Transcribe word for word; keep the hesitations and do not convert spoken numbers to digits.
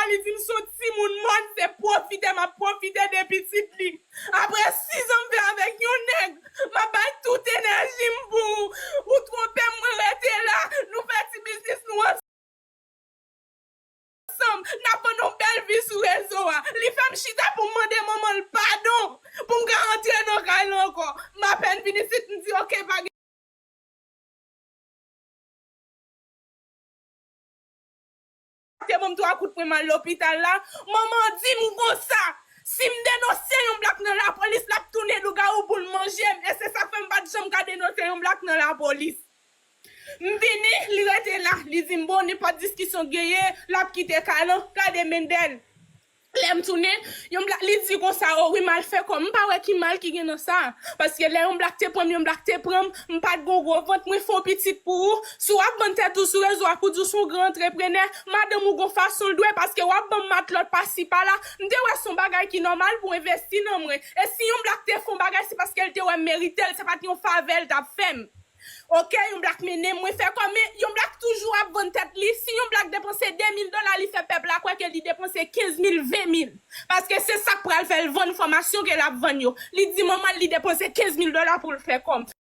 Li di m se yon timoun mòn, se pwofitè m ap pwofite de pitit li. Apre sis an m fè avèk yon nèg, m ap bay tout enèji m pou ou. Ou twonpe m, mwen rete la. Nou fè ti biznis nou ansanm. N ap vann yon bèl vi sou rezo a. Li fè m chita pou m mande manman l padon, pou m ka antre nan kay la ankò. M apèn vin isit, m di, "Oke, pa gen." Te ban m twa kout pwen, m al lopital la. Manman an di m konsa, si m denonse yon blak nan lapolis, l ap tounen lougawou pou l manje m. E se sa k fè m pa t janm ka denonse yon blak nan lapolis. M vini, li rete la. Li di m, "Bon, nenpòt diskisyon k genyen, l ap kite kay lan." Gade Mendel. Lè m tounen, yon blak, li di konsa, "O wi, m al fè kòb." M pa wè ki mal ki gen nan sa. Paske lè yon blak te pran m, yon blak te pran m, m pa t gon gwo vant, mwen fè yon pitit pou ou. Si w ap vann tèt ou sou rezo a pou di w se yon gran antreprenè, madanm ou gon fason l dwe, paske w ap ban m matlòt pasi pala. M te wè se yon bagay ki nòmal pou envesti nan mwen. E si yon blak te fè yon bagay, se paske l te wè m merite l, se pa t yon favè l t ap fè m. Oke, yon blak mennen mwen fè kòb, men yon blak toujou ap vann tèt li. Si yon blak depanse de mil dola, li fè pèp la kwè ke li depanse kenz mil, ven mil. Paske se sa k pral fè l vann fòmasyon ke l ap vann yo. Li di manman l li depanse kenz mil dola pou l fè kòb.